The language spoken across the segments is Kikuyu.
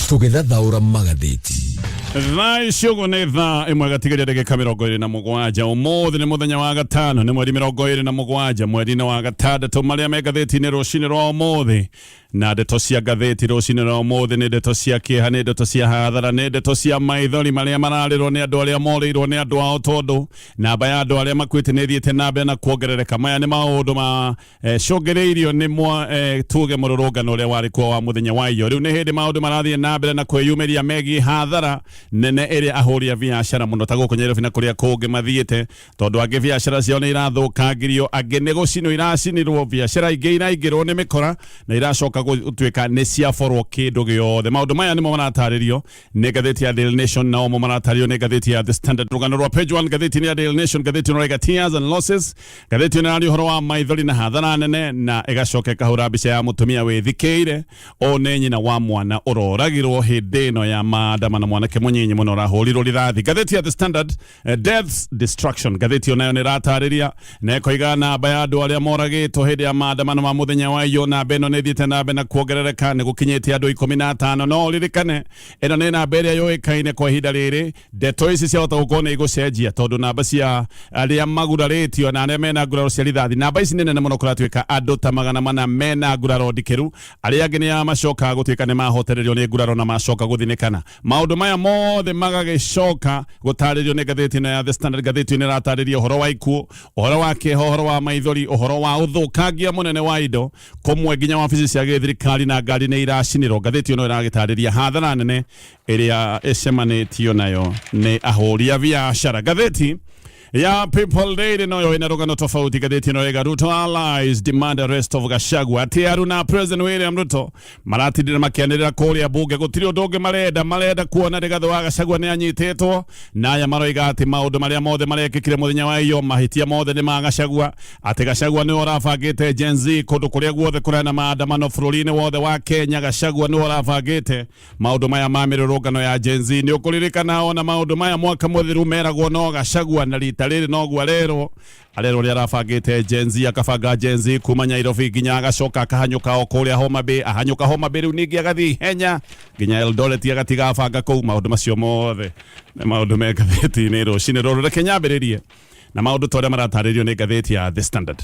Tũgĩthathaũra magathĩti. Thaa ici ũguo nĩ thaa 1 gatigaria ndagĩka 27. Ũmũthĩ nĩ mũthenya wa gatano, nĩ mweri 27 mweri-inĩ wa gatandatũ. Marĩa me ngathĩti-inĩ rũcinĩ rwa ũmũthĩ na ndeto cia ngathĩti rũcinĩ rwa ũmũthĩ nĩ ndeto cia kĩeha, nĩ ndeto cia hathara, nĩ ndeto cia maithori marĩa mararĩrwo nĩ andũ arĩa morĩirwo nĩ andũ ao, tondũ namba ya andũ arĩa makuĩte nĩ ĩthiĩte na mbere na kuongerereka. Maya nĩ maũndũ ma cũngĩrĩirio nĩ mwa tuge mũrũrũngano ũrĩa warĩ kuo wa mũthenya wa iyo. Rĩu nĩ hĩndĩ maũndũ marathiĩ na mbere na kwĩyumĩria megiĩ hathara nene ĩrĩa ahũri a biacara mũno ta gũkũ Nyairobi na kũrĩa kũngĩ mathiĩte, tondũ angĩ biacara ciao nĩ irathũkangirio, angĩ nĩ gũcinwo iracinirwo, biacara ingĩ iraingĩrwo nĩ mĩkora na iracoka gũtuĩka nĩ ciaborwo kĩndũ gĩothe. Maũndũ maya nĩmo maratarĩrio nĩ ngathĩti ya Daily Nation, nao mo maratarĩrio nĩ ngathĩti ya The Standard. Rũgano rwa page 1 ngathĩti-inĩ ya Daily Nation, ngathĩti ĩno ĩraiga tears and losses. Ngathĩti ĩno ĩraria ũhoro wa maithori na hathara nene, na ĩgacoka ĩkahũra mbica ya mũtumia wĩthikĩire. Ũũ nĩ nyina wa mwana ũroragirwo hĩndĩ ĩno ya maandamano, mwanake mũnyinyi mũno ũrahũrirwo rithathi. Ngathĩti ya The Standard, deaths, destruction. Ngathĩti ĩyo nayo nĩ ĩratarĩria na ĩkoiga namba ya andũ arĩa moragĩtwo hĩndĩ ya maandamano ma mũthenya wa iyo, namba ĩno nĩ ĩthiĩte na mbere na kuongerereka, nĩ gũkinyĩte andũ 15. No ũririkane ĩno nĩ namba ĩrĩa yũĩkaine kwa ihinda rĩrĩ. Ndeto ici ciahota gũkorwo nĩ igũcenjia, tondũ namba cia arĩa magurarĩtio na arĩa mena nguraro cia rithathi, namba ici nĩ nene mũno. Kũratuĩka andũ ta 400 mena nguraro ndikĩru, arĩa angĩ nĩ macokaga gũtuĩka nĩ mahotererio nĩ nguraro na macoka gũthinĩkana. Maũndũ maya mothe magagĩcoka gũtarĩrio nĩ ngathĩti ĩno ya The Standard. Ngathĩti ĩno ĩratarĩria ũhoro wa ikuũ, ũhoro wa kĩeha, ũhoro wa maithori, ũhoro wa ũthũkangia mũnene wa indo, kũmwe nginya wabici cia gĩthirikari na ngari nĩ iracinirwo. Ngathĩti ĩno ĩragĩtarĩria hathara nene ĩrĩa ĩcemanĩtio nayo nĩ ahũri a biacara. Ngathĩti ya People Daily noyo ĩna rũgano tofauti. Ngathĩti ĩno ĩga Ruto allies demand arrest of Gachagua. Atĩ Aruna President William Ruto maratindĩra makĩanĩrĩra kũrĩa bunge, gũtirĩ ũndũ ũngĩ marenda, marenda kuona Rigathĩ wa Gachagua nĩ anyitĩtwo, na aya maroiga atĩ maũndũ marĩa mothe marekĩkire mũthenya wa iyo, mahĩtia mothe nĩ ma Gachagua, atĩ Gachagua nĩwe ũrabangĩte Gen Z kũndũ kũrĩa guothe kũrĩa na maandamano bũrũri-inĩ wothe wa Kenya. Gachagua nĩwe ũrabangĩte maũndũ maya ma mĩrũrũngano ya Gen Z. Nĩ ũkũririkana ona maũndũ maya mwaka mũthiru meragwo no Gachagua, na rita rĩrĩ noguo arerwo, arerwo ũrĩa arabangĩte Gen Z, akabanga Gen Z kuma Nairobi nginya agacoka akahanyũka o kũrĩa Homa Bay, ahanyũka Homa Bay rĩu ningĩ agathiĩ ihenya nginya Eldoret, agatiga abanga kũu. Maũndũ macio mothe nĩ maũndũ me ngathĩti-inĩ rũcinĩ rũrũ. Reke nyambĩrĩrie na maũndũ ta ũrĩa maratarĩrio nĩ ngathĩti ya The Standard.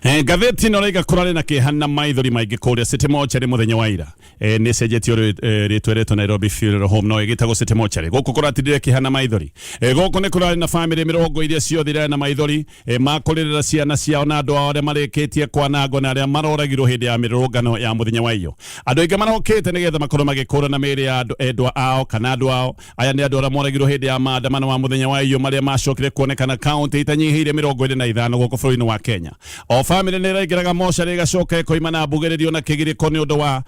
Ngathĩti ĩno ĩraiga kũrarĩ na kĩeha na maithori maingĩ kũrĩa City Mortuary mũthenya wa ira. Nĩ ĩcenjetio rĩtwa ĩretwo Nairobi Funeral Home, no ĩgĩtagwo City Mortuary. Gũkũ kũratindire kĩeha na maithori. Gũkũ nĩ kũrarĩ na bamĩrĩ mĩrongo iria ciothe irarĩ na maithori ma kũrĩrĩra ciana ciao na andũ ao arĩa marĩkĩtie kwanangwo na arĩa maroragirwo hĩndĩ ya mĩrũrũngano ya mũthenya wa iyo. Andũ aingĩ marokĩte nĩgetha makorwo magĩkũrana mĩĩrĩ ya andũ endwa ao kana andũ ao. Aya nĩ andũ arĩa moragirwo hĩndĩ ya maandamano ma mũthenya wa iyo marĩa macokire kuonekana kaunti itanyihĩire 25 gũkũ bũrũri-inĩ wa Kenya. O bamĩrĩ nĩ ĩraingĩraga mocarĩ ĩgacoka ĩkoima na mbugĩrĩrio na kĩgirĩko nĩ ũndũ wa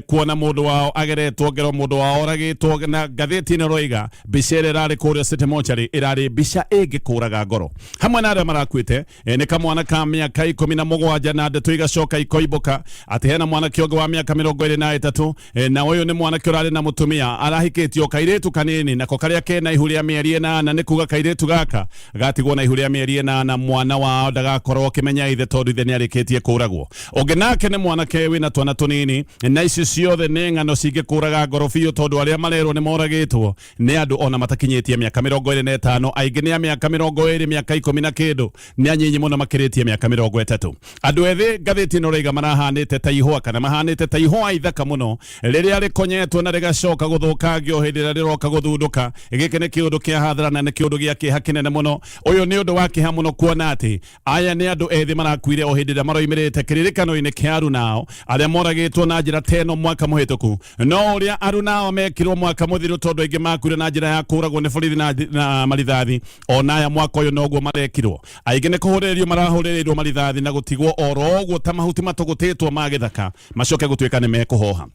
kuona mũndũ wao ageretwo ngero, mũndũ wao oragĩtwo. Na ngathĩti ĩno ĩroiga mbica ĩrĩa ĩrarĩ kũrĩa City Mortuary ĩrarĩ mbica ĩngĩkũraga ngoro. Hamwe na arĩa marakuĩte nĩ kamwana ka mĩaka 17, na ndeto igacoka ikoimbũka atĩ hena mwanake ũngĩ wa mĩaka 23, na ũyũ nĩ mwanake ũrarĩ na mũtumia arahikĩtio kairĩtu kanini, nako karĩa kena ihu rĩa mĩeri 8. Nĩ kuga kairĩtu gaka gatigwo na ihu rĩa mĩeri 8, mwana wao ndagakorwo akĩmenya ithe tondũ ithe nĩ arĩkĩtie kũragwo. Ũngĩ nake nĩ mwanake wĩna twana tũnini, na ici ciothe nĩ ng'ano cingĩkũraga ngoro biũ, tondũ arĩa marerwo nĩ moragĩtwo nĩ andũ ona matakinyĩtie mĩaka 25, aingĩ nĩ a mĩaka 20, mĩaka 10 na kĩndũ, nĩ anyinyi mũno makĩrĩtie mĩaka 30. Andũ ethĩ, ngathĩti ĩno ĩraiga, marahanĩte ta ihũa, kana mahanĩte ta ihũa ithaka mũno rĩrĩa rĩkonyetwo na rĩgacoka gũthũkangio hĩndĩ ĩrĩa rĩroka gũthundũka. Gĩkĩ nĩ kĩũndũ kĩa hathara na nĩ kĩũndũ gĩa kĩeha kĩnene mũno. Ũyũ nĩ ũndũ wa kĩeha mũno kuona atĩ aya nĩ andũ ethĩ marakuire o hĩndĩ ĩrĩa maroimĩrĩte kĩririkano-inĩ kĩa arunao arĩa moragĩtwo na njĩra ta ĩno mwaka mũhĩtũku. No ũrĩa arunao mekirwo mwaka mũthiru, tondũ aingĩ makuire na njĩra ya kũragwo nĩ borithi na marithathi, ona aya mwaka ũyũ noguo marekirwo. Aingĩ nĩ kũhũrĩrĩrio marahũrĩrĩirwo marithathi na gũtigwo oro ũguo ta mahuti matũgũtĩtwo ma gĩthaka macoke gũtuĩka nĩ mekũhoha.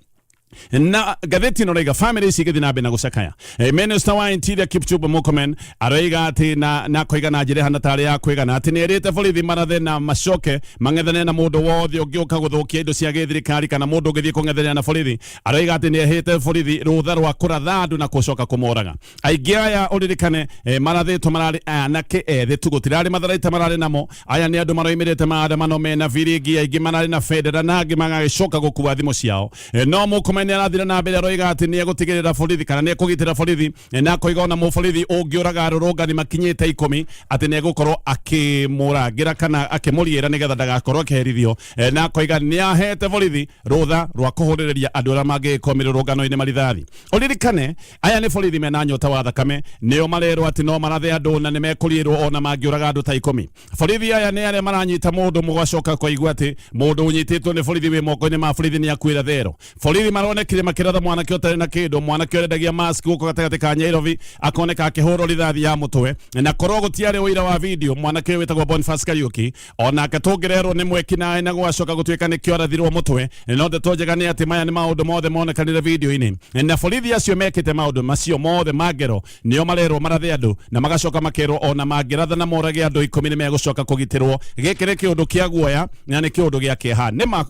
Na ngathĩti ĩno raiga family ici igĩthiĩ na mbere na gũcakaya. Minister wa Interior Kipchumba Murkomen aroiga atĩ na akoiga na njĩra ĩhana tarĩ ya kwĩgana atĩ nĩ erĩte borithi marathe na macoke mang'ethane na mũndũ wothe ũngĩũka gũthũkia indo cia gĩthirikari kana mũndũ ũngĩthiĩ kũng'ethanĩra na borithi. Aroiga atĩ nĩ ehĩte borithi rũtha rwa kũratha andũ na gũcoka kũmoraga. Aingĩ aya ũririkane marathĩtwo mararĩ anake ethĩ tu, gũtirarĩ matharaita mararĩ namo. Aya nĩ andũ maroimĩrĩte maandamano mena biringi, aingĩ mararĩ na bendera na angĩ magagĩcoka gũkua thimũ ciao. No Murkomen Nĩ arathire na mbere aroiga atĩ nĩ egũtigĩrĩra borithi kana nĩ ekũgitĩra borithi, na akoiga ona mũborithi ũngĩũraga arũrũngani makinyĩte 10 atĩ nĩ egũkorwo akĩmũrangĩra kana akĩmũriĩra nĩgetha ndagakorwo akĩherithio. Na akoiga nĩ ahete borithi rũtha rwa kũhũrĩrĩria andũ arĩa mangĩgĩkorwo mĩrũrũngano-inĩ marithathi. Ũririkane aya nĩ borithi mena nyota wa thakame, nĩo marerwo atĩ no marathe andũ na nĩ mekũriĩrwo ona mangĩũraga andũ ta 10. Borithi aya nĩ arĩa maranyita mũndũ mũgacoka kũigua atĩ mũndũ ũnyitĩtwo nĩ borithi wĩ moko-inĩ ma borithi nĩ akuĩra thero. Borithi maronekire makĩratha mwanake ũtarĩ na kĩndũ, mwanake ũrendagia mask gũkũ gatagatĩ ka Nairobi akoneka akĩhũrwo rithathi ya mũtwe, na korwo gũtiarĩ ũira wa video mwanake ũyũ wĩtagwo Boniface Kariuki onake tũngĩrerwo nĩ mwekinaĩ na gwacoka gũtuĩka nĩkĩo arathirwo mũtwe. No ndeto njega nĩ atĩ maya nĩ maũndũ mothe monekanire video-inĩ, na borithi acio mekĩte maũndũ macio mothe ma ngero nĩo marerwo marathe andũ na magacoka makerwo ona mangĩratha na morage andũ 10 nĩ megũcoka kũgitĩrwo. Gĩkĩ nĩ kĩũndũ kĩa guoya na nĩ kĩũndũ gĩa kĩeha. Nĩ ma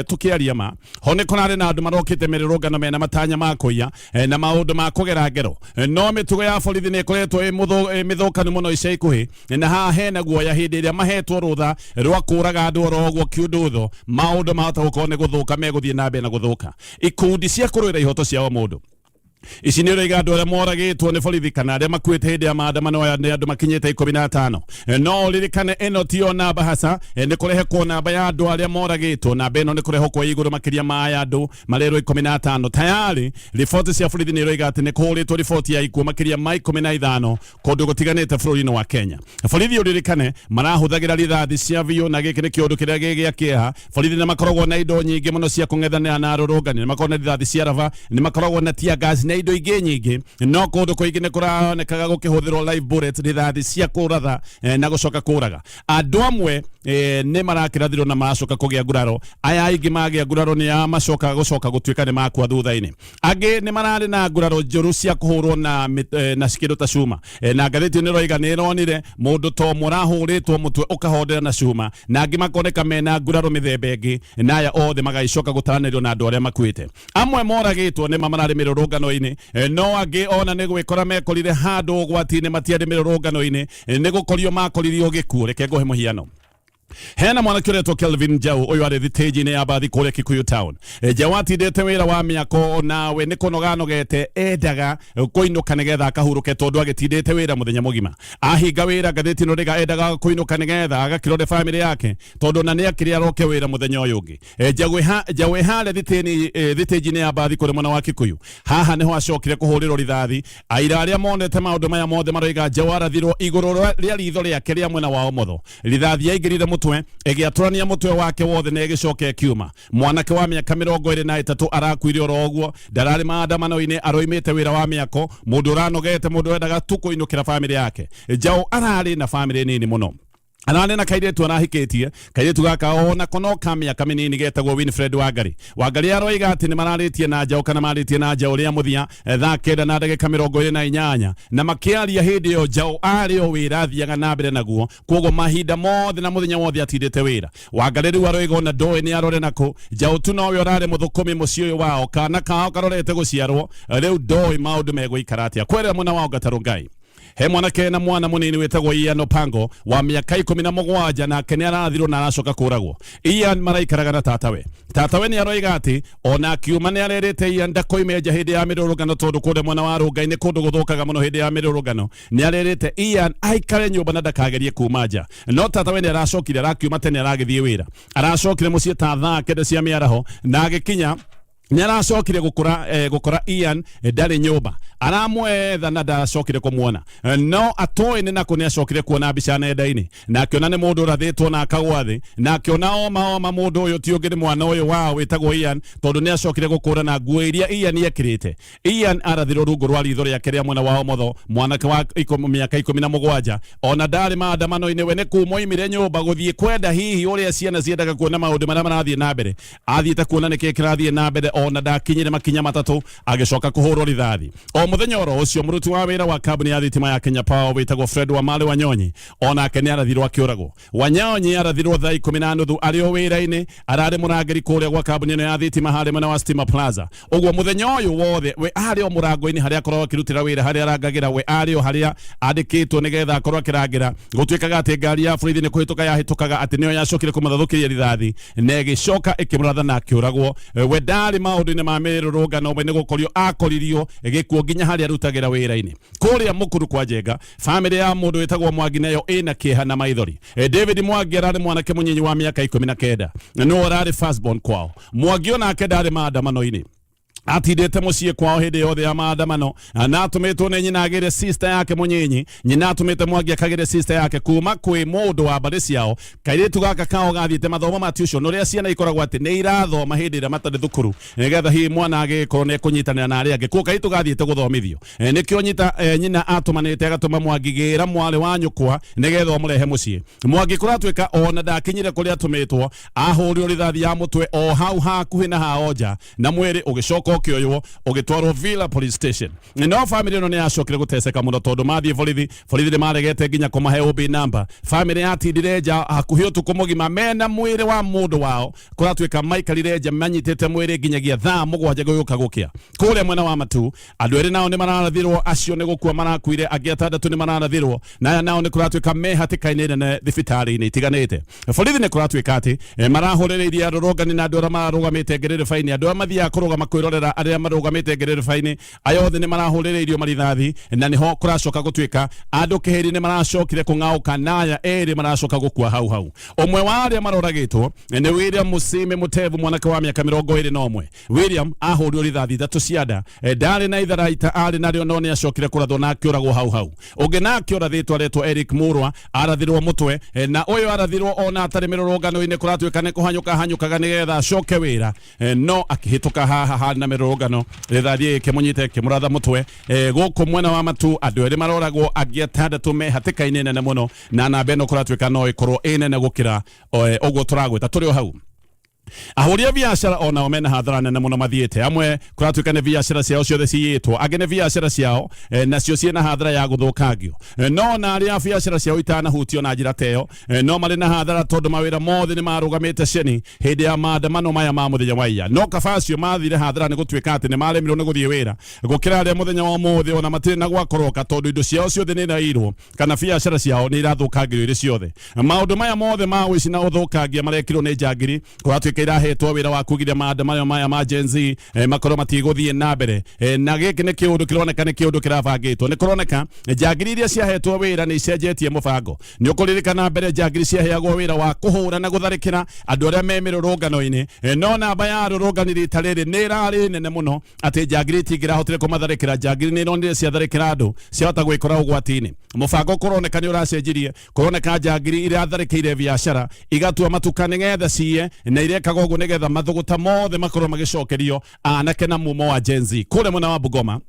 tũkĩaria ma ho nĩ kũrarĩ na andũ marokĩte mĩrũrũngano mena matanya ma kũiya na maũndũ ma kũgera ngero, no mĩtugo ya borithi nĩ ĩkoretwo ĩ mĩthũkanu mũno ica ikuhĩ, na haha hena guoya hĩndĩ ĩrĩa mahetwo rũtha rwa kũraga andũ oro ũguo kiundutho, maũndũ mahota gũkorwo nĩ gũthũka megũthiĩ na mbere na gũthũka. Ikundi cia kũrũĩra ihoto cia o mũndũ ici nĩ ũraiga andũ arĩa moragĩtwo nĩ borithi kana arĩa makuĩte hĩndĩ ya maandamano aya nĩ andũ makinyĩte 15. No ũririkane ĩno tiyo namba hasa, nĩ kũrehekwo namba ya andũ arĩa moragĩtwo. Namba ĩno nĩ kũrehwo kwa igũrũ makĩria ma ya andũ marerwo 15. Tayari riboti cia borithi nĩ iroiga atĩ nĩ kũhũrĩtwo riboti ya ikuũ makĩria ma 15 kũndũ gũtiganĩte bũrũri-inĩ wa Kenya. Borithi ũririkane marahũthagĩra rithathi cia biũ, na gĩkĩ nĩ kĩũndũ kĩrĩa gĩ gĩa kĩeha. Borithi nĩ makoragwo na indo nyingĩ mũno cia kũng'ethanĩra na arũrũngani, nĩ makoragwo na rithathi cia raba, nĩ makoragwo na tear gas na indo ingĩ nyingĩ, no kũndũ kũingĩ nĩ kũronekaga gũkĩhũthĩrwo live bullets, rithathi cia kũratha na gũcoka kũraga. Andũ amwe nĩ marakĩrathirwo na maracoka kũgĩa nguraro. Aya aingĩ magĩa nguraro nĩ a macoka gũcoka gũtuĩka nĩ makua thutha-inĩ. Angĩ nĩ mararĩ na nguraro njũru cia kũhũrwo na na kĩndũ ta cuma. Na ngathĩti nĩ ĩroiga nĩ ĩronire mũndũ ta ũmwe ũrahũrĩtwo mũtwe ũkahondera na cuma, na angĩ makoneka mena nguraro mĩthemba ĩngĩ, na aya othe magagĩcoka gũtaranĩrio na andũ arĩa makuĩte. Amwe moragĩtwo nĩ mararĩ mĩrũrũngano-inĩ, no angĩ ona nĩ gwĩkora mekorire handũ ũgwati-inĩ matiarĩ mĩrũrũngano-inĩ, nĩ gũkorio makoririo gĩkuũ. Reke ngũhe mũhiano. Hena mwanake ũretwo Kelvin Njau, ũyũ arĩ thitĩnji-inĩ ya bathi kũrĩa Kikuyu town. Njau atindĩte wĩra wa mĩako nawe nĩ kũnoga anogete, endaga kũinũka nĩgetha akahurũke tondũ agĩtindĩte wĩra mũthenya mũgima. Ahinga wĩra ngathĩti ĩno rĩga endaga kũinũka nĩgetha agakĩrore bamĩrĩ yake tondũ na nĩ akĩrĩ aroke wĩra mũthenya ũyũ ũngĩ. Njau ĩ harĩa thitĩnji-inĩ ya bathi kũrĩa mwena wa Kikuyu. Haha nĩho acokire kũhũrĩrwo rithathi. Aira arĩa monete maũndũ maya mothe maroiga Njau arathirwo igũrũ rĩa ritho rĩake rĩa mwena wa ũmotho. Rithathi yaingĩrire mũtwe ĩgĩatũrania mũtwe wake wothe na ĩgĩcoka ĩkiuma. Mwanake wa mĩaka 23 arakuire oro ũguo, ndararĩ maandamano-inĩ, aroimĩte wĩra wa mĩako, mũndũ ũranogete, mũndũ wendaga tu kũinũkĩra bamĩrĩ yake. Njau ararĩ na bamĩrĩ nini mũno. Ararĩ na kairĩtu arahikĩtie, kairĩtu gaka onako no ka mĩaka mĩnini getagwo Winfred Wangari. Wangari aroiga atĩ nĩ mararĩtie na Njaũ kana marĩtie na Njaũ rĩa mũthia thaa 9:28, na makĩaria hĩndĩ ĩyo Njaũ arĩ o wĩra athiaga na mbere naguo, koguo mahinda mothe na mũthenya wothe atindĩte wĩra. Wangari rĩu aroiga ona ndoĩ nĩ arore nakũ, Njaũ tu nowe ũrarĩ mũthũkũmi mũciĩ ũyũ wao, kana kao karorete gũciarwo, rĩu ndoĩ maũndũ megũikara atĩa. Kwerera mwena wa Ongata Rongai he mwanake na mwana munini wĩtagwo Ian Opango wa mĩaka 17, nake nĩ arathirwo na aracoka kũragwo. Ian maraikaraga na tatawe. Tatawe nĩ aroiga atĩ ona akiuma nĩ arerĩte Ian ndakoime nja hĩndĩ ya mĩrũrũngano tondũ kũrĩa mwena wa Rongai nĩ kũndũ gũthũkaga mũno hĩndĩ ya mĩrũrũngano. Nĩ arerĩte Ian aikare nyũmba na ndakagerie kuma nja, no tatawe nĩ aracokire arakiuma tene aragĩthiĩ wĩra. Aracokire mũciĩ ta thaa 9 cia mĩaraho na agĩkinya nĩ aracokire gũkora Ian ndarĩ nyũmba, aramwetha na ndacokire kũmuona, no atoĩ nĩ nakũ nĩ acokire kuona mbica nenda-inĩ na akĩona nĩ mũndũ ũrathĩtwo na akagwa thĩ, na akĩona oma oma mũndũ ũyũ ti ũngĩ nĩ mwana ũyũ wao wĩtagwo Ian, tondũ nĩ acokire gũkũra na nguo iria Ian ekĩrĩte. Ian arathirwo rungu rwa ritho rĩake rĩa mwena wa ũmotho, mwanake wa mĩaka 17, ona ndarĩ maandamano-inĩ, we nĩ kuma oimire nyũmba gũthiĩ kwenda hihi ũrĩa ciana ciendaga kuona maũndũ marĩa marathiĩ na mbere. Athiĩte kuona nĩkĩ kĩrathiĩ na mbere, ona ndakinyire makinya matatũ agĩcoka kũhũrwo rithathi. O mũthenya oro ũcio mũruti wa wĩra wa kambuni ya thitima ya Kenya Power wĩtagwo Fred Wamale Wanyonyi onake nĩ arathirwo akĩũragwo. Wanyonyi arathirwo thaa 10:30 arĩ o wĩra-inĩ, ararĩ mũrangĩri kũrĩa gwa kambuni ĩno ya thitima harĩa mwena wa Stima Plaza. Ũguo mũthenya ũyũ wothe we arĩ o mũrango-inĩ harĩa akoragwo akĩrutĩra wĩra, harĩa arangagĩra, we arĩ o harĩa andĩkĩtwo nĩgetha akorwo akĩrangĩra. Gũtuĩkaga atĩ ngari ya borithi nĩ kũhĩtũka yahĩtũkaga atĩ nĩyo yacokire kũmũthathũkĩria rithathi na ĩgĩcoka ĩkĩmũratha na akĩũragwo. We ndarĩ Maũndũ-inĩ ma mĩrũrũngano nĩ gũkorio akoririo gĩkuo nginya harĩa arutagĩra wĩra-inĩ kũrĩa Mũkuru kwa Njenga. Famĩlĩ ya mũndũ wĩtagwo Mwangi nayo ĩna kĩeha na maithori. David Mwangi ararĩ mwanake mũnyinyi wa mĩaka 19 na nĩwe ũrarĩ firstborn kwao. Mwangi onake ndarĩ maandamano-inĩ, atindĩte mũciĩ kwao hĩndĩ yothe ya maandamano, na atũmĩtwo nĩ nyina agĩre sister yake mũnyinyi. Nyina atũmĩte Mwangi akagĩre sister yake kuma kwĩ mũndũ wa mbarĩ ciao. Kairĩtu gaka kao gathiĩte mathomo ma tuition, ũrĩa ciana ikoragwo atĩ nĩ irathoma hĩndĩ ĩrĩa matarĩ thukuru, nĩgetha hihi mwana agĩkorwo nĩ ekũnyitanĩra na arĩa angĩ. Kuo kairĩtu gathiĩte gũthomithio. Nĩkĩo nyina atũmanĩte agatũma Mwangi gĩra mwarĩ wa nyũkwa nĩgetha ũmũrehe mũciĩ. Mwangi kũratuĩka ona ndakinyire kũrĩa atũmĩtwo, ahũrirwo rithathi ya mũtwe o hau hakuhĩ na hao nja, na mwĩrĩ ũgĩcoka ũkĩoywo ũgĩtwarwo Villa Police Station. No famĩlĩ ĩno nĩ yacokire gũteceka mũno, tondũ mathiĩ borithi, borithi nĩ maregete nginya kũmahe OB number. Famĩlĩ yatindire nja hakuhĩ ũtukũ mũgima mena mwĩrĩ wa mũndũ wao. Kũratuĩka maikarire nja manyitĩte mwĩrĩ nginyagia thaa 7 gũgĩũka gũkĩa. Kũrĩa mwena wa Matu, andũ erĩ nao nĩ mararathirwo, acio nĩ gũkua marakuire. Angĩ atandatũ nĩ mararathirwo, na aya nao nĩ kũratuĩka me hatĩka-inĩ nene thibitarĩ-inĩ itiganĩte. Borithi nĩ kũratuĩka atĩ marahũrĩrĩirie arũrũngani na andũ arĩa mararũgamĩte ngerereba-inĩ. Andũ arĩa mathiaga kũrũgama kwĩrorera arĩa marũgamĩte ngerereba-inĩ, aya othe nĩ marahũrĩrĩirio marithathi, na nĩho kũracoka gũtuĩka andũ kĩhĩri nĩ maracokire kũng'aũka, na aya erĩ maracoka gũkua hau hau. Ũmwe wa arĩa maroragĩtwo nĩ William Musime Mutevu, mwanake wa mĩaka 21. William ahũrirwo rithathi ithatũ cia nda. Ndarĩ na itharaita arĩ narĩo, no nĩ acokire kũrathwo na akĩũragwo hau hau. Ũngĩ nake ũrathĩtwo aretwo Eric Murwa, arathirwo mũtwe, na ũyũ arathirwo ona atarĩ mĩrũrũngano-inĩ. Kũratuĩka nĩ kũhanyũka hanyũkaga nĩgetha acoke wĩra, no akĩhĩtũka haha harĩ na mĩrũrũngano, rithathi ĩkĩmũnyita ĩkĩmũratha mũtwe. Gũkũ mwena wa Matu, andũ erĩ maroragwo, angĩ atandatũ me hatĩka-inĩ nene mũno, na namba ĩno kũratuĩka no ĩkorwo ĩ nene gũkĩra ũguo tũragwĩta. Tũrĩ o hau, ahũri a biacara onao mena hathara nene mũno mathiĩte. Amwe kũratuĩka nĩ biacara ciao ciothe ciyĩtwo, angĩ nĩ biacara ciao nacio ciĩna hathara ya gũthũkangio. No ona arĩa biacara ciao itanahutio na njĩra ta ĩyo, no marĩ na hathara, tondũ mawĩra mothe nĩ marũgamĩte ceni hĩndĩ ya maandamano maya ma mũthenya wa iya. No kaba acio mathire hathara nĩ gũtuĩka atĩ nĩ maremirwo nĩ gũthiĩ wĩra, gũkĩra arĩa mũthenya wa ũmũthĩ ona matirĩ na gwa kũroka, tondũ indo ciao ciothe nĩ irairwo kana biacara ciao nĩ irathũkangĩrio irĩ ciothe. Maũndũ maya mothe ma ũici na ũthũkangia marekirwo nĩ njangiri kũratuĩka irahetwo wĩra wa kugiria maandamano maya ma Gen Z makorwo matigũthiĩ na mbere. Na gĩkĩ nĩ kĩũndũ kĩroneka nĩ kĩũndũ kĩrabangĩtwo. Nĩ kũroneka njangiri iria ciahetwo wĩra nĩ icenjetie mũbango. Nĩ ũkũririkana mbere njangiri ciaheagwo wĩra wa kũhũra na gũtharĩkĩra andũ arĩa me mĩrũrũngano-inĩ. No namba ya arũrũngani rita rĩrĩ nĩ ĩrarĩ nene mũno atĩ njangiri itingĩrahotire kũmatharĩkĩra. Njangiri nĩ ironire ciatharĩkĩra andũ ciahota gwĩkora ũgwati-inĩ. Mũbango kũroneka nĩ ũracenjirie. Kũroneka njangiri iratharĩkĩire biacara igatua matuka nĩgetha ciye, na irekaga ũguo nĩgetha mathũgũta mothe makorwo magĩcokerio anake na mumo wa Gen Z. Kũrĩa mwena wa Bungoma,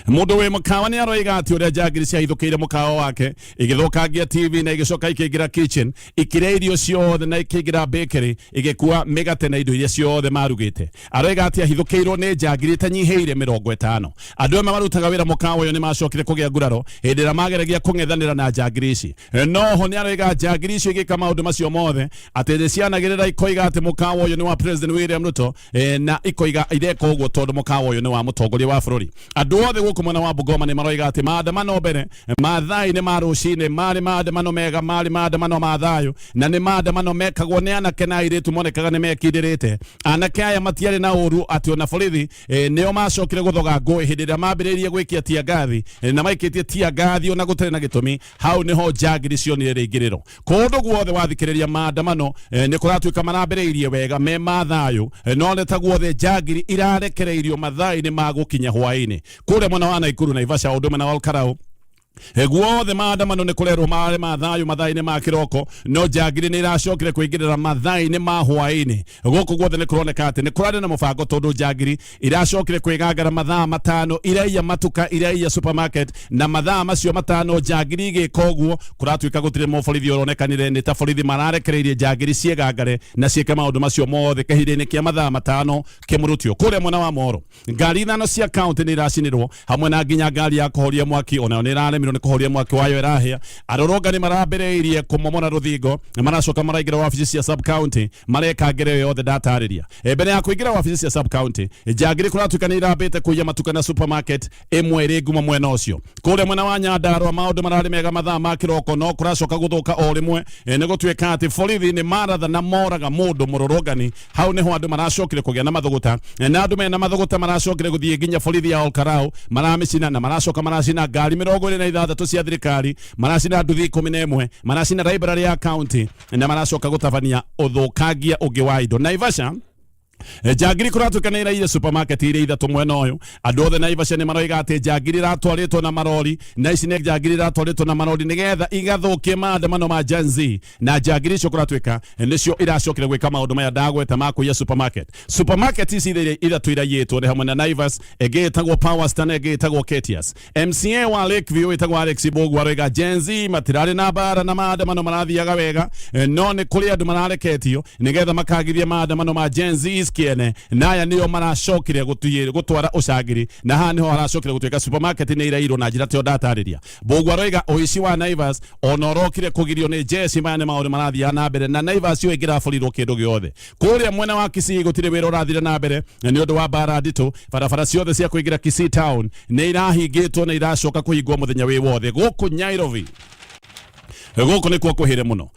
mũndũ wĩ mũkawa nĩ aroiga atĩ ũrĩa njangiri ciahithũkĩire mũkawa wake, igĩthũkangia TV, na igĩcoka ikĩingĩra kitchen ikĩrĩa irio ciothe, na ikĩingĩra bakery igĩkua mĩgate na indo iria ciothe marugĩte. Aroiga atĩ ahithũkĩirwo nĩ njangiri itanyihĩire 50. Andũ amwe marutaga wĩra mũkawa ũyũ nĩ macokire kũgĩa nguraro hĩndĩ ĩrĩa mageragia kũng'ethanĩra na njangiri ici. Noho nĩ aroiga njangiri icio igĩka maũndũ macio mothe atĩ nĩ cianagĩrĩra ikoiga atĩ mũkawa ũyũ nĩ wa President William Ruto, na ikoiga ireka ũguo tondũ mũkawa ũyũ nĩ wa mũtongoria wa bũrũri. Andũ othe gũkũ mwena wa Bungoma nĩ maroiga atĩ maandamano mbere mathaa-inĩ ma rũcinĩ marĩ maandamano mega, marĩ maandamano ma thayũ, na nĩ maandamano mekagwo nĩ anake na airĩtu monekaga nĩ mekindĩrĩte. Anake aya matiarĩ na ũru, atĩ ona borithi nĩo macokire gũthoga ngũĩ hĩndĩ ĩrĩa mambĩrĩirie gwĩkia tear gas, na maikĩtie tear gas ona gũtarĩ na gĩtũmi. Hau nĩho njangiri cionire rĩingĩrĩro. Kũndũ guothe wathikĩrĩria maandamano, nĩ kũratuĩka marambĩrĩirie wega me ma thayũ, no nĩ ta guothe njangiri irarekereirio mathaa-inĩ ma gũkinya hwaĩ-inĩ. Kũrĩa mwena wa Naikuru, Naivasha, ũndũ ũmwe na Olkarau, guothe maandamano nĩ kũrerwo marĩ ma thayũ mathaa-inĩ ma kĩroko, no njangiri nĩ iracokire kũingĩrĩra mathaa-inĩ ma hwaĩ-inĩ. Gũkũ guothe nĩ kũroneka atĩ nĩ kũrarĩ na mũbango, tondũ njangiri iracokire kwĩgangara mathaa 5, iraiya matuka, iraiya supermarket, na mathaa macio 5 njangiri igĩka ũguo, kũratuĩka gũtirĩ mũborithi ũronekanire. Nĩ ta borithi mararekereirie njangiri ciĩgangare na ciĩke maũndũ macio mothe kahinda-inĩ kĩa mathaa 5 kĩmũrutio. Kũrĩa mwena wa Moro, ngari ithano cia county nĩ iracinirwo hamwe na nginya ngari ya kũhoria mwaki onayo nĩ ĩraremirwo. ĩraremirwo nĩ kũhoria mwaki wayo ĩrahĩa. Arũrũngani marambĩrĩirie kũmomora rũthingo na maracoka maraingĩra wabici cia sub county mareka ngero ĩyo yothe ndatarĩria. Mbere ya kũingĩra wabici cia sub county, njangiri kũratuĩka nĩ irambĩte kũiya matuka na supermarket ĩmwe ĩrĩ ngumo mwena ũcio. Kũrĩa mwena wa Nyandarua maũndũ mararĩ mega mathaa ma kĩroko, no kũracoka gũthũka o rĩmwe nĩ gũtuĩka atĩ borithi nĩ maratha na moraga mũndũ mũrũrũngani. Hau nĩho andũ maracokire kũgĩa na mathũgũta, na andũ mena mathũgũta maracokire gũthiĩ nginya borithi ya Olkarau maramĩcina, na maracoka maracina ngari 26 cia thirikari, maracina nduthi 11, maracina library ya county, na maracoka gũtabania ũthũkangia ũngĩ wa indo. Naivasha, njangiri kũratuĩka nĩ iraire supermarket iria ithatũ mwena ũyũ. Andũ othe Naivasha nĩ maroiga atĩ njangiri iratwarĩtwo na marori, na ici nĩ njangiri iratwarĩtwo na marori nĩgetha igathũkie maandamano ma Gen Z, na njangiri icio kũratuĩka nĩcio iracokire gwĩka maũndũ maya ndagweta ma kũiya supermarket. Supermarket ici iria ithatũ iraiyĩtwo nĩ hamwe na Naivas, ĩngĩ ĩtagwo Power Star na ĩngĩ ĩtagwo Ketias. MCA wa Lakeview ĩtagwo Alex Mbogu aroiga Gen Z matirarĩ na mbara na maandamano marathiaga wega, no nĩ kũrĩ andũ marareketio nĩgetha makagithie maandamano ma Gen Z kĩene, na aya nĩo maracokire gũtwara ũcangĩri, na haha nĩho haracokire gũtuĩka supermarket nĩ irairwo na njĩra teo ndatarĩria. Mbogu aroiga ũici wa Naivas ona ũrokire kũgirio nĩ jeshi. Maya nĩ maũndũ marathiaga na mbere na Naivas yo ĩngĩraborirwo kĩndũ gĩothe. Kũrĩa mwena wa Kisii gũtirĩ wĩra ũrathire na mbere nĩ ũndũ wa mbara nditũ. Barabara ciothe cia kũingĩra Kisii town nĩ irahingĩtwo na iracoka kũhingwo mũthenya wĩ wothe. Gũkũ Nairobi, gũkũ nĩkuo kũhĩre mũno.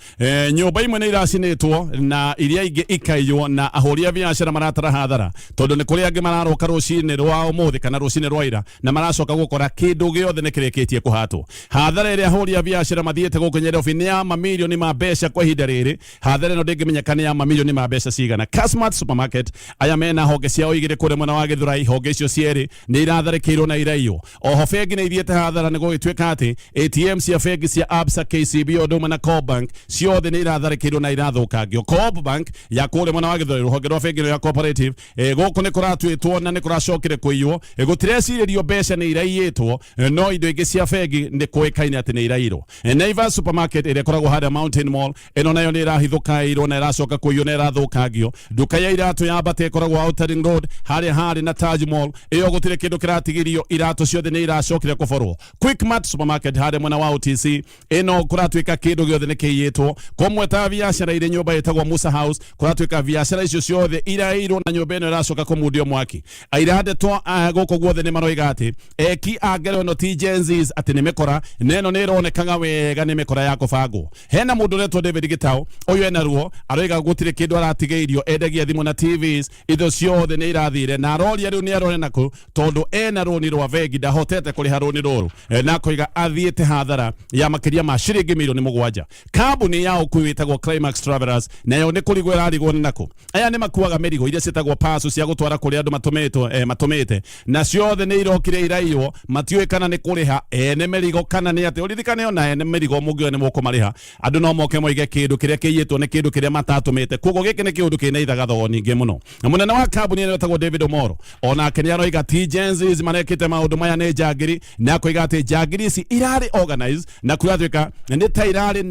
Nyũmba imwe nĩ iracinĩtwo na iria ingĩ ikaiywo, na ahũri a biacara maratara hathara tondũ nĩ kũrĩ angĩ mararoka rũcinĩ rwa ũmũthĩ kana rũcinĩ rwa ira na maracoka gũkora kĩndũ gĩothe nĩ kĩrĩkĩtie kũhatwo. Hathara ĩrĩa ahũri a biacara mathiĩte gũkũ Nairobi nĩ ya mamirioni ma mbeca. Kwa ihinda rĩrĩ hathara ĩno ndĩngĩmenyeka nĩ ya mamirioni ma mbeca cigana. Kasmart Supermarket, aya mena honge ciao igĩrĩ kũrĩa mwena wa Gĩthũrai, honge icio cierĩ nĩ iratharĩkĩirwo na iraiywo. Oho bengi nĩ ithiĩte hathara nĩ gũgĩtuĩka atĩ ATM cia bengi cia Absa, KCB o ũndũ ũmwe na Co Bank ciothe nĩ iratharĩkĩirwo na irathũkangio. Co Bank ya kũrĩa mwena wa Gĩthũrai, rũhonge rwa bengi ĩno ya Cooperative, gũkũ nĩ kũratuĩtwo na nĩ kũracokire kũiywo. Gũtirecirĩrio mbeca nĩ iraiyĩtwo, no indo ingĩ cia bengi nĩ kũĩkaine atĩ nĩ irairwo. Naivas Supermarket ĩrĩa ĩkoragwo harĩa Mountain Mall, ĩno nayo nĩ ĩrahithũkairwo na ĩracoka kũiywo na ĩrathũkangio. Nduka ya iratũ ya Bata ĩkoragwo Outer Ring Road harĩa harĩ na Taj Mall, ĩyo gũtirĩ kĩndũ kĩratigĩrio, iratũ ciothe nĩ iracokire kũborwo. Quickmart Supermarket harĩa mwena wa OTC, ĩno kũratuĩka kĩndũ gĩothe nĩ kĩiyĩtwo. Kũmwe ta biacara irĩ nyũmba ĩtagwo Musa House, kũratuĩka biacara icio ciothe irairwo na nyũmba ĩno ĩracoka kũmundio mwaki. Aira ndeto gũkũ guothe nĩ maroiga atĩ eki a ngero ĩno ti Gen Zs, atĩ nĩ mĩkora, na ĩno nĩ ĩronekaga wega nĩ mĩkora ya kũbangwo. Hena mũndũ ũretwo David Gitau, ũyũ ena ruo, aroiga gũtirĩ kĩndũ aratigĩirio, endagia thimũ na TVs, indo ciothe nĩ irathire, na aroria rĩu nĩ arore nakũ tondũ ena rũni rwa bengi, ndahotete kũrĩha rũni rũrũ. Na akoiga athiĩte hathara ya makĩria ma ciringi mirioni 7. Kambuni ya ũkui ĩtagwo Climax Travelers nayo nĩ kũrigwo ĩrarigwo nĩ nakũ. Aya nĩ makuaga mĩrigo iria ciĩtagwo parcel cia gũtwara kũrĩa andũ matũmĩtwo, matũmĩte, na ciothe nĩ irokire iraiywo. Matiũĩ kana nĩ kũrĩha ene mĩrigo kana nĩ atĩ. Ũririkane ona ene mĩrigo mũngĩoya nĩ mũkũmarĩha, andũ no moke moige kĩndũ kĩrĩa kĩiyĩtwo nĩ kĩndũ kĩrĩa matatũmĩte. Koguo gĩkĩ nĩ kĩũndũ kĩna ithagathogo nyingĩ mũno. Na mũnene wa kambuni ĩno ĩtagwo David Omoro onake nĩ aroiga ti Gen Zs marekĩte maũndũ maya, nĩ njangiri, na akoiga atĩ njangiri ici irarĩ organized na kũratuĩka nĩ ta irarĩ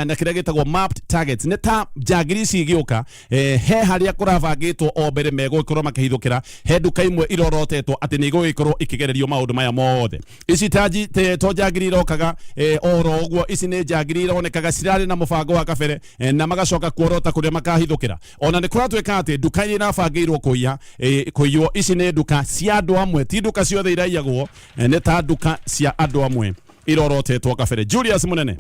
na kĩrĩa gĩtagwo mapped targets. Nĩ ta njangiri ici igĩũka, he harĩa kũrabangĩtwo o mbere megũgĩkorwo makĩhithũkĩra, he nduka imwe irorotetwo atĩ nĩ igũgĩkorwo ikĩgererio maũndũ maya mothe. Ici to njangiri irokaga oro ũguo, ici nĩ njangiri ironekaga cirarĩ na mũbango wa kabere, na magacoka kuorota kũrĩa makahithũkĩra. Ona nĩ kũratuĩka atĩ nduka iria irabangĩirwo kũiya, kũiywo, ici nĩ nduka cia andũ amwe, ti nduka ciothe iraiyagwo, nĩ ta nduka cia andũ amwe irorotetwo kabere. Julius Munene,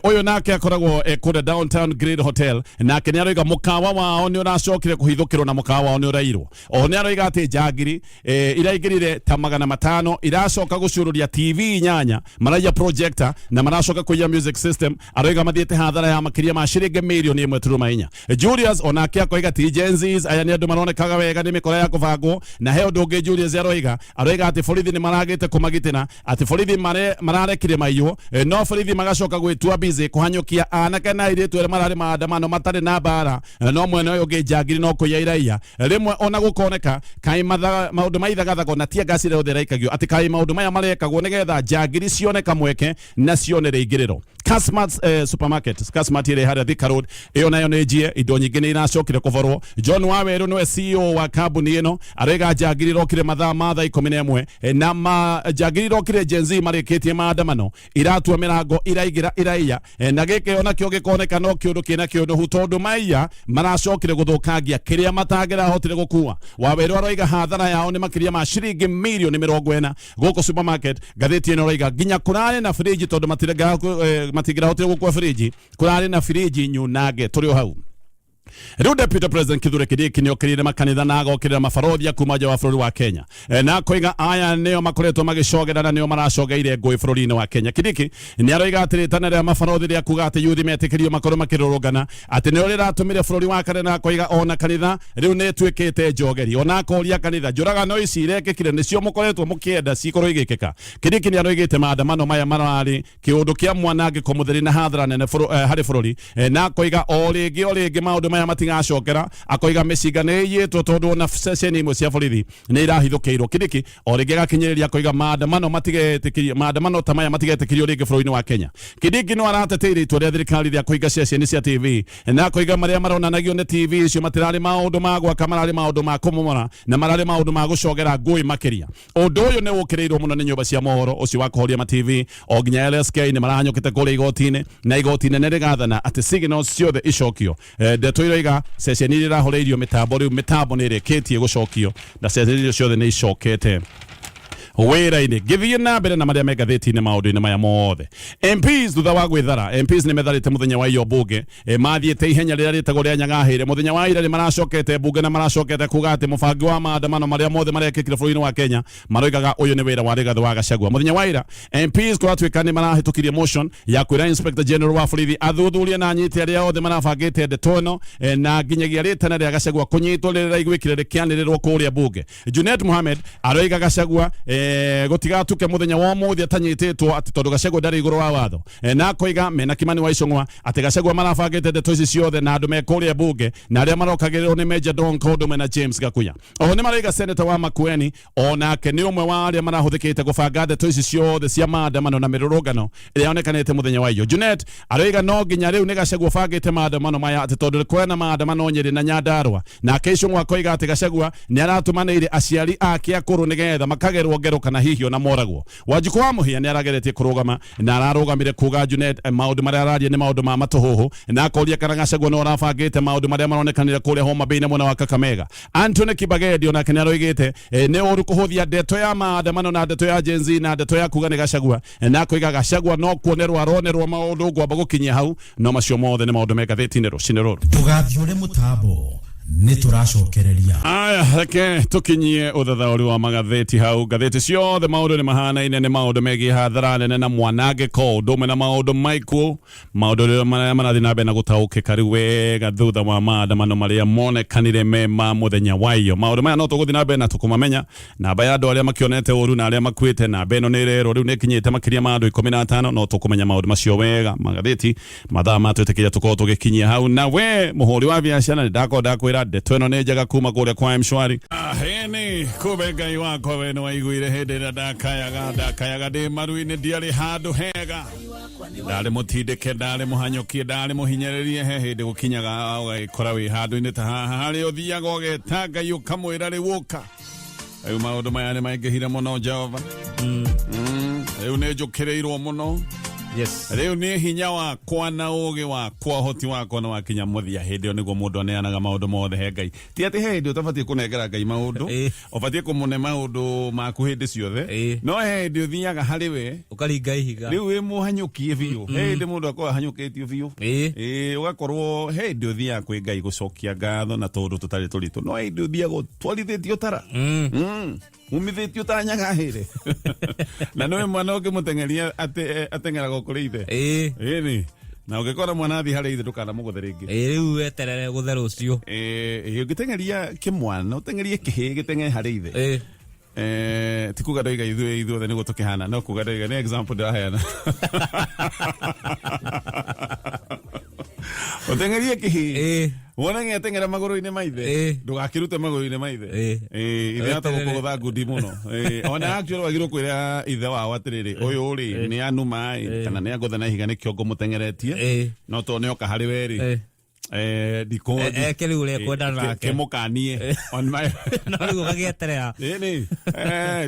ũyũ nake akoragwo kũrĩa Downtown Great Hotel, nake nĩ aroiga mũkawa wao nĩ ũracokire kũhithũkĩrwo na mũkawa wao nĩ ũrairwo. Oho nĩ aroiga atĩ njangiri iraingĩrire ta 500, iracoka gũcururia TV inyanya, maraiya projector na maracoka kũiya music system. Aroiga mathiĩte hathara ya makĩria ma ciringi mirioni 1.4. Julius onake akoiga ti Gen Zs, aya nĩ andũ maronekaga wega nĩ mĩkora ya kũbangwo. Na he ũndũ ũngĩ Julius aroiga atĩ borithi nĩ maragĩte kũmagitĩra, atĩ borithi mararekire maiywo, no borithi Borithi magacoka gwĩtua busy kũhanyũkia anake na airĩtu arĩa mararĩ maandamano matarĩ na mbara, no mwena ũyũ ũngĩ njangiri no kũiya iraiya. Rĩmwe ona gũkoneka kaĩ maũndũ ma ithagathago na tear gas ĩrĩa yothe ĩraikagio, atĩ kaĩ maũndũ maya marekagwo nĩgetha njangiri cione kamweke na cione rĩingĩrĩro. Kasmart supermarket, Kasmart ĩrĩ harĩa Thika Road, ĩyo nayo nĩ njie, indo nyingĩ nĩ iracokire kũborwo. John Waweru nĩwe CEO wa kambuni ĩno, araiga njangiri irokire mathaa ma thaa 11, na njangiri irokire Gen Z marĩkĩtie maandamano, iratua mĩrango, iraigĩra, iraiya, na gĩkĩ onakĩo gĩkoneka no kĩũndũ kĩna kĩũndũhu, tondũ maiya maracokire gũthũkangia kĩrĩa matangĩrahotire gũkua. Waweru aroiga hathara yao nĩ makĩria ma ciringi mirioni 40 gũkũ supermarket. Ngathĩti ĩno ĩroiga nginya kũrarĩ na fridge, tondũ matingĩrahotire gũkua fridge, kũrarĩ na fridge nyunange. Tũrĩ o hau rĩu, Deputy President Kithure Kindiki nĩokĩrĩire makanitha na agokĩrĩra mabarothia kuma nja wa bũrũri wa Kenya, na akoiga aya nĩo makoretwo magĩcogera na nĩo maracogeire ngũĩ bũrũri-inĩ wa Kenya. Kindiki nĩ aroiga atĩ rĩtana rĩa mabarothi rĩa kuga atĩ yuthi metĩkĩrio makorwo makĩrũrũngana atĩ nĩo rĩratũmire bũrũri wa kare, na akoiga ona kanitha rĩu nĩ ĩtuĩkĩte njogeri, ona akoria kanitha, njũragano ici irekĩkire nĩcio mũkoretwo mũkĩenda cikorwo igĩkĩka? Kindiki nĩ aroigĩte maandamano maya mararĩ kĩũndũ kĩa mwanangĩko mũtheri na hathara nene harĩ bũrũri, na akoiga o rĩngĩ o rĩngĩ maũndũ maya matigacokera. Akoiga mĩcinga nĩ ĩiyĩtwo, tondũ ona ceceni imwe cia borithi nĩ irahithũkĩirwo. Kindiki o rĩngĩ agakinyĩrĩria akoiga maandamano matigetĩkĩrio, maandamano ta maya matigetĩkĩrio rĩngĩ bũrũri-inĩ wa Kenya. Kindiki no arateteire itua rĩa thirikari rĩa kũhinga ceceni cia TV, na akoiga marĩa maronanagio nĩ TV icio matirarĩ maũndũ ma gwaka, mararĩ maũndũ ma kũmomora na mararĩ maũndũ ma gũcogera ngũĩ makĩria. Ũndũ ũyũ nĩ ũkĩrĩirwo mũno nĩ nyũmba cia mohoro, ũcio wa kũhoria ma TV, o nginya LSK nĩ marahanyũkĩte kũrĩa igoti-inĩ, na igoti inene rĩgathana atĩ signals ciothe icokio. Ndeto iroiga ceceni iria irahoreirio mĩtambo, rĩu mĩtambo nĩ ĩrĩkĩtie gũcokio na ceceni icio ciothe nĩ icokete wĩra-inĩ. Ngĩthiĩ na mbere na marĩa me ngathĩti-inĩ, maũndũ-inĩ maya mothe, MPs thutha wa gwĩthara, MPs nĩ metharĩte mũthenya wa iyo mbunge, mathiĩte ihenya rĩrĩa rĩtagwo rĩa nyagahĩre. Mũthenya wa ira nĩ maracokete mbunge na maracokete kuga atĩ mũbangi wa maandamano marĩa mothe marekĩkire bũrũri-inĩ wa Kenya, maroigaga ũyũ nĩ wĩra wa Rigathĩ wa Gachagua. Mũthenya wa ira MPs kũratuĩka nĩ marahĩtũkirie motion ya kwĩra Inspector General wa borithi athuthurie na anyite arĩa othe marabangĩte ndeto ĩno, na nginyagia rĩtana rĩa Gachagua kũnyitwo rĩrĩa rĩraiguĩkire rĩkĩanĩrĩrwo kũrĩa mbunge. Junet Mohamed aroiga Gachagua gũtigatuke mũthenya wa ũmũthĩ atanyitĩtwo, atĩ tondũ Gachagua ndarĩ igũrũ wa watho, na akoiga mena Kimani wa Ichung'wa atĩ Gachagua marabangĩte ndeto ici ciothe na andũ me kũrĩa mbunge, na arĩa marokagĩrĩrwo nĩ Major Don Kondume na James Gakuya. Oho nĩ maraiga Senator wa Makueni onake nĩ ũmwe wa arĩa marahũthĩkĩte gũbanga ndeto ici ciothe cia maandamano na mĩrũrũngano ĩrĩa yonekanĩte mũthenya wa iyo. Junet aroiga no nginya rĩu nĩ Gachagua ũbangĩte maandamano maya, atĩ tondũ kwena maandamano Nyĩrĩ na Nyandarua. Nake Ichung'wa akoiga atĩ Gachagua nĩ aratũmanĩire aciari ake akũrũ nĩgetha makagerwo ngero kana hihi ona moragwo. Wanjikũ wa Mũhĩa nĩ arageretie kũrũgama na ararũgamire kuga Junet maũndũ marĩa araria nĩ maũndũ ma matũhũhũ, na akoria kana Gachagua no arabangĩte maũndũ marĩa maronekanire kũrĩa Homa Bay na mwena wa Kakamega. Anthony Kibagendi onake nĩ aroigĩte nĩ ũru kũhũthia ndeto ya maandamano na ndeto ya Gen Z na ndeto ya kuga nĩ Gachagua, na akoiga Gachagua no kuonerwo aronerwo maũndũ ngwamba gũkinyia hau. No macio mothe nĩ maũndũ me ngathĩti-inĩ rũcinĩ rũrũ. Ndũgathiũre mũtambo, nĩ tũracokereria. Aya, reke tũkinyie ũthathaũri wa magathĩti hau. Ngathĩti ciothe maũndũ nĩ mahanaine, nĩ maũndũ megiĩ hathara nene na mwanangĩko, ũndũ ũmwe na maũndũ maikuũ, maũndũ marĩa marathiĩ na mbere na gũtaũkĩka rĩu wega thutha wa maandamano marĩa monekanire me ma mũthenya wa iyo. Maũndũ maya no tũgũthiĩ na mbere na tũkũmamenya. Namba ya andũ arĩa makĩonete ũru na arĩa makuĩte, namba ĩno nĩ ĩrerwo rĩu nĩ ĩkinyĩte makĩria ma andũ 15. No tũkũmenya maũndũ macio wega magathĩti mathaa matwĩtĩkĩria tũkorwo tũgĩkinyia hau. Na we mũhũri wa biacara, nĩ ndakorwo ndakwĩra ndeto ĩno nĩ njega kuma kũrĩa kwa Mshwari. Aheni kumbe Ngai wakwa, we nĩ waiguire hĩndĩ ĩrĩa ndakayaga, ndakayaga ndĩ maru-inĩ, ndiarĩ handũ hega, ndarĩ mũtindĩke, ndarĩ mũhanyũkie, ndarĩ mũhinyĩrĩrie. He hĩndĩ gũkinyaga ũgagĩkora wĩ handũ-inĩ ta haha harĩa ũthiaga ũgeta Ngai ũkamwĩra rĩu ũka. Rĩu maũndũ maya nĩ maingĩhire mũno, Jehova. Rĩu nĩ njũkĩrĩirwo mũno. Rĩu nĩ hinya wakwa na ũgĩ wakwa, ũhoti wakwa nĩ wakinya mũthia. Hĩndĩ ĩyo nĩguo mũndũ aneanaga maũndũ mothe he Ngai. Ti atĩ he hĩndĩ ũtabatiĩ kũnengera Ngai maũndũ, ũbatiĩ kũmũne maũndũ maku hĩndĩ ciothe, no he hĩndĩ ũthiaga harĩ we ũkaringa ihiga. Rĩu wĩ mũhanyũkie biũ. He hĩndĩ mũndũ akorwo ahanyũkĩtio biũ. Ĩĩ, ũgakorwo he hĩndĩ ũthiaga kwĩ Ngai gũcokia ngatho na tũndũ tũtarĩ tũritũ, no he hĩndĩ ũthiaga ũtwarithĩtio tara, umithĩtio ta nyagahĩre, na nĩwe mwana ũngĩmũteng'eria ateng'eraga o kũrĩ ithe. Ĩni na ũngĩkora mwana athiĩ harĩ ithe, ndũkanamũgũthe rĩngĩ. Ĩĩ, rĩu weterere gũthe rũciũ. Ĩĩ, ũngĩteng'eria kĩmwana, ũteng'erie kĩhĩĩ gĩteng'ere harĩ ithe. Ti kuga ndoiga ithuĩ ithuothe nĩguo tũkĩhana, no kuga ndoiga nĩ example ndĩraheana. Ũteng'erie kĩhii wone gĩateng'era magũrũ-inĩ ma ithe, ndũgakĩrute magũrũ-inĩ ma ithe. Ithe ahota gũkũgũtha ngundi mũno. Ona actually wagĩrĩirwo kwĩra ithe wao atĩrĩrĩ, ũyũ rĩ nĩ anuma ĩ, kana nĩ angũtha na ihiga nĩkĩo ngũmũteng'eretie, no tondũ nĩoka harĩ we rĩ, ndikũ Eke rĩu ũrĩa ekwenda nake. Kĩmũkanie on my No rĩu ũgagĩeterera. Nĩ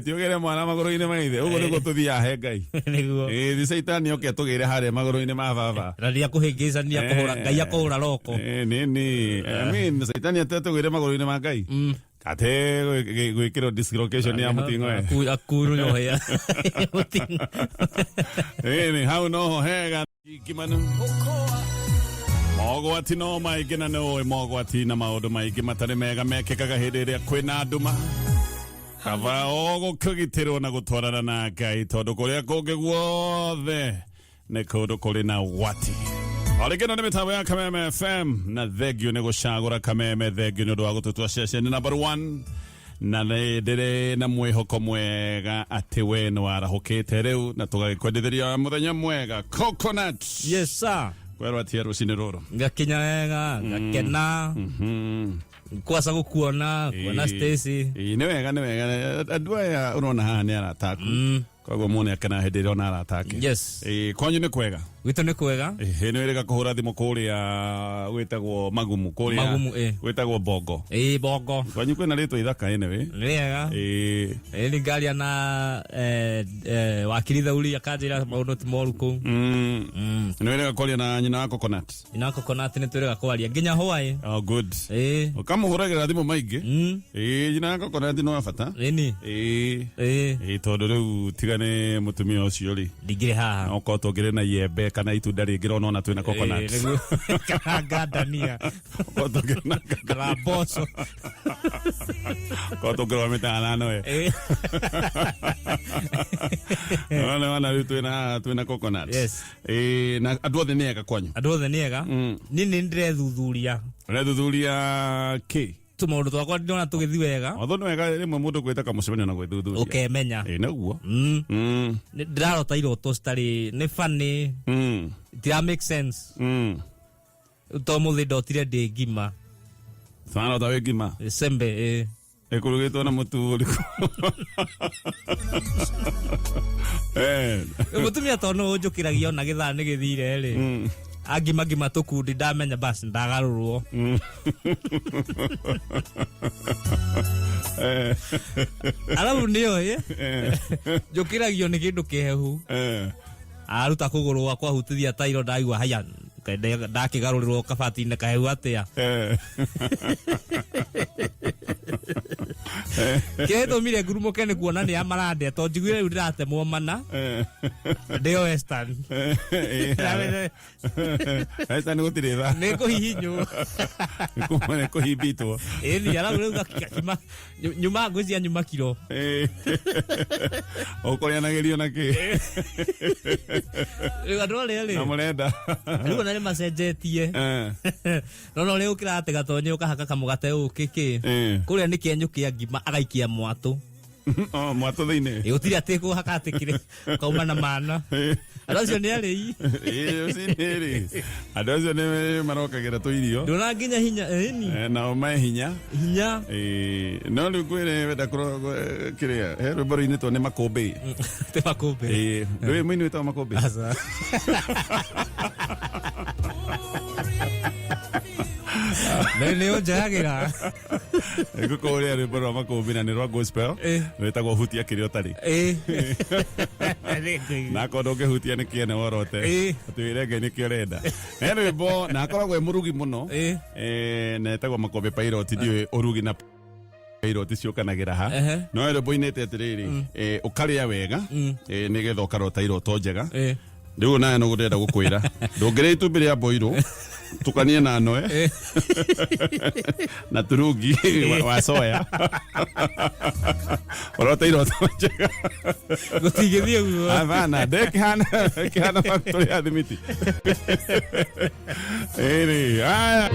tiũgĩre mwana magũrũ-inĩ ma ithe, ũguo nĩguo tũthiaga he Ngai. Nĩguo. Thi caitani oke tũgĩre harĩa magũrũ-inĩ ma baba. Na nĩ akũhĩngĩcania kũhũra Ngai akũhũra roko. Nĩ I mean, caitani atetũgĩre magũrũ-inĩ ma Ngai ate gwĩkĩrwo dislocation ya mũting'oe. Akurunywo hĩa. Mũting'oe. Nĩ hau noho hega Kimanu. Mogwati no maingĩ na nĩ ũĩ mogwati na maũndũ maingĩ matarĩ mega mekĩkaga hĩndĩ ĩrĩa kwĩna nduma. Kaba o gũkĩgitĩrwo na gũtwarana na Ngai tondũ kũrĩa kũngĩ guothe nĩ kũndũ kũrĩ na ũgwati. O rĩngĩ ĩno nĩ mĩtambo ya Kameme FM na thengio nĩ gũcagũra Kameme, thengio nĩ ũndũ wa gũtũtua ceceni number one, na nĩ ndĩrĩ na mwĩhoko mwega atĩ we nĩ warahũkĩte rĩu na tũgagĩkwendithĩria mũthenya mwega. Coconut. Yes sir. Kwerwo atia rũcinĩ rũrũ? Ngakinya wega, ngakena. Kwaca gũkuona, kuona Stacy. Ĩĩ, nĩ wega, nĩ wega. Andũ aya ũrona haha nĩ arata aku, koguo muone akena hĩndĩ ĩrĩa ona arata ake. Yes. Ĩĩ, kwanyu nĩ kwega? Gwitũ nĩ kwega. Ĩhĩ, nĩ wĩrĩga kũhũra thimũ kũrĩa gwĩtagwo Magumu kũrĩa? Magumu, ĩ. Gwĩtagwo Bongo. Ĩĩ, Bongo. Kwanyu kwĩna rĩtwa ithaka anyway. Nĩ wega. Ĩĩ. Ĩĩ, nĩ ngaria na wakiri Thauri akanjĩra maũndũ ti moru kũu. Nĩ wĩrĩga kwaria na nyina wa Coconut? Nyina wa Coconut nĩ twĩrĩga kwaria nginya hwaĩ. Oh, good. Ĩĩ. Ũkamũhũragĩra thimũ maingĩ. Ĩĩ, nyina wa Coconut nĩ wa bata. Ĩni. Ĩĩ. Ĩĩ. Ĩĩ, tondũ rĩu tiga nĩ mũtumia ũcio rĩ, Ndingĩrĩ haha. No korwo tũngĩrĩ na iembe kana itunda rĩngĩ rona ona twĩna coconut. Ĩĩ, nĩguo. Kana ngandania. Korwo tũngĩrĩ na Kana mboco. Korwo tũngĩrwo mĩtana noe. Ĩĩ. Nona wana rĩu twĩna coconut. Yes. Ĩĩ, na andũ othe nĩ ega kwanyu? Andũ othe nĩ ega. Niĩ nĩ ndĩrethuthuria. Ũrethuthuria kĩ? Tũmaũndũ twakwa ndĩrona tũgĩthiĩ wega. Watho nĩ wega rĩmwe mũndũ gwĩta kamũcemanio na gwĩthuthuria. Ũkemenya. Ĩĩ, nĩguo. Nĩ ndĩrarota iroto citarĩ nĩ funny. Itira make sense. To mũthĩ ndotire ndĩ ngima. Warota wĩ ngima? Sembe, ĩ. Ĩkũrugĩtwo na mũtu ũrĩkũ? Mũtumia to nũ ũnjũkĩragia ona gĩthaa nĩ gĩthire rĩ. Angima ngima tũkundi ndamenya basi ndagarũrwo. Arabu nĩoĩ njũkĩragio nĩ kĩndũ kĩhehu. Aruta kũgũrũ gwakwa hutithia tairo ndaigua haya ndakĩgarũrĩrwo kabati-inĩ kahehu atĩa. Kĩrĩa gĩtũmire ngurumũke nĩ kuona nĩ amarandĩa to njiguire rĩu ndĩratemwo mana ndĩo Western. Western gũtirĩ tha. Nĩ kũhihinywo. Nĩ kũhimbitwo. Ĩni arabu rĩu gakima nyuma ngwĩciria nyuma kiro. Ũkũrĩanagĩrio na kĩ? Rĩu andũ arĩa rĩ Na mũrenda. Rĩu ona nĩ macenjetie. No no rĩu ũkĩrate gatonye ũkahaka kamũgate ũkĩ kĩ. Kũrĩa nĩ kĩenyũ kĩa ngima agaikia mwatũ. Oh, mwatũ thĩinĩ. Ĩ, gũtirĩ atĩ kũhaka atĩ kĩrĩ kauma na mana. Andũ acio nĩ arĩi. Ĩ, rũcinĩ rĩ andũ acio nĩ marokagĩra tũirio. Ndona nginya hinya ĩni. Nao me hinya. Hinya. Ĩ, no rĩu kwĩrĩ wenda kĩrĩa he rwĩmbo rũinĩtwo nĩ Makũmbĩ. Ti Makũmbĩ. Ĩ, ndũĩ mũini wĩtagwo Makũmbĩ? Aca. Nĩ nĩ ũnjayagĩra. Ngũkũria rwĩmbo rwa Makũmbĩ na nĩ rwa gospel. Rwĩtagwo Hutia Kĩrĩa Ũtarĩ. Na akorwo ndũngĩhutia nĩ kĩene worote. Atwĩre Ngai nĩkĩo ũrenda. He rwĩmbo na akoragwo e mũrugi mũno. Na etagwo Makũmbĩ Pilot, ndiũĩ ũrugi na pilot ciũkanagĩra ha. No he rwĩmbo inĩte atĩrĩrĩ, ũkarĩa wega, nĩgetha ũkarota iroto njega. Rĩu nawe no ndĩrenda gũkwĩra ndũngĩrĩa itumbĩ rĩa boirũ tukanie na noe na turungi wa soya ũrote iroto njega. Gũtingĩthiĩ ũguo. Hapana, ndĩkĩhana kĩhana factory ya thimiti. Ĩrĩ, haya.